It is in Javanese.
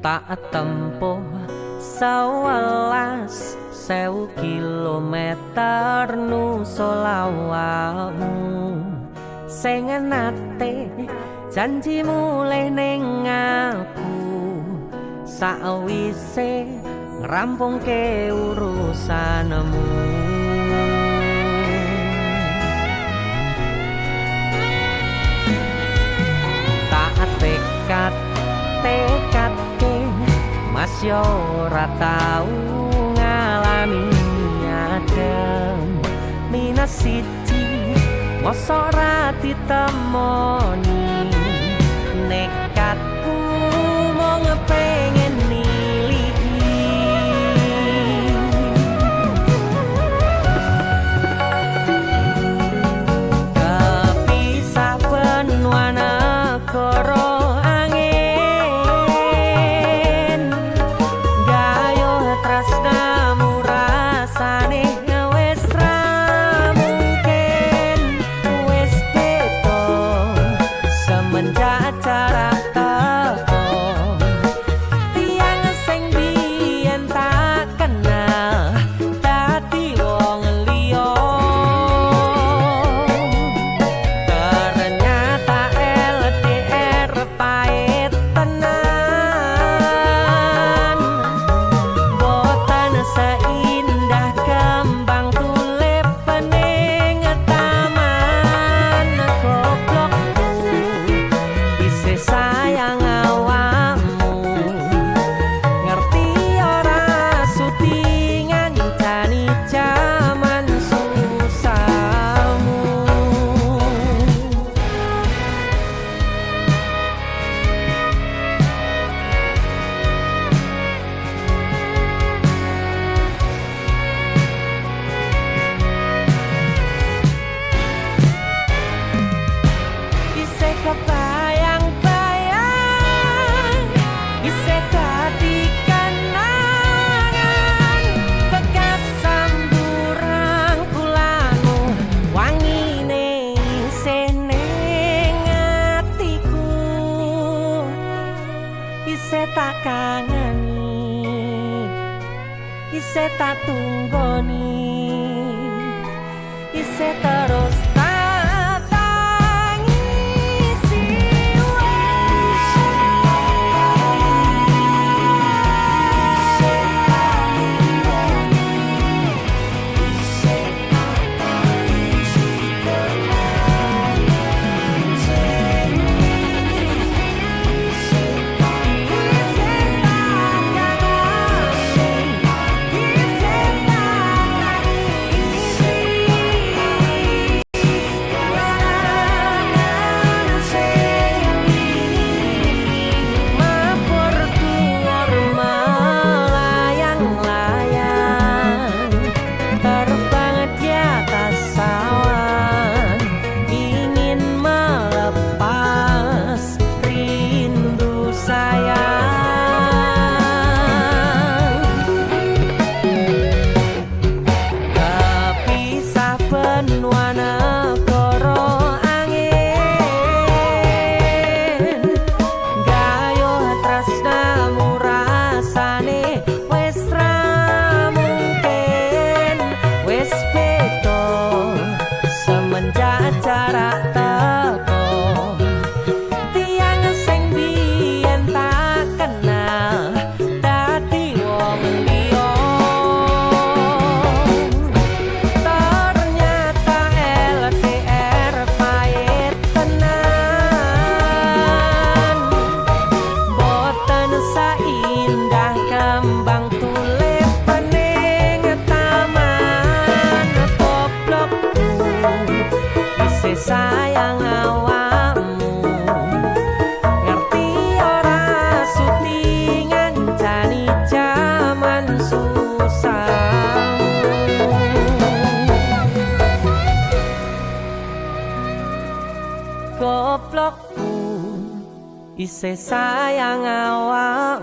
Tak tempuh 11.000 kilometer nusul awakmu sing nate janji mulih ning aku sakwise ngrampungke urusanmu. Tak tekad tekadke mas yo ora tau ngalami adem minus siji mosok ra ditemoni nekatku mung pengen niliki. Kepisah benua negara angin gayo tresnamu rasane wis ra mungkin wis beda semenjak jarak teko tiyang sing biyen tak kenal dadi wong liya. Ternyata LDR pahit tenan boten seindah kembang tulip ning taman. Goblokku isih sayang awakmu ngerti ora sudi ngancani jaman susahmu. Isih kebayang-bayang isih dadi kenangan bekas samburan kulamu wangine isih ning atiku isih tak kangeni isih tak tunggoni isih terus tak tangisi. Mabur dhuwur melayang-layang terbang di atas awan ingin melepas rindu sayang. Kepisah benua negara angin gayo tresnamu rasane wis ra mungkin wis beda semenjak jarak teko tiyang sing biyen tak kenal dadi wong liya. Ternyata LDR pahit tenan boten saindah kembang tulip ning taman. Goblokku isih sayang awakmu ngerti ora sudi ngancani jaman susahmu. Goblokku isih sayang awakmu.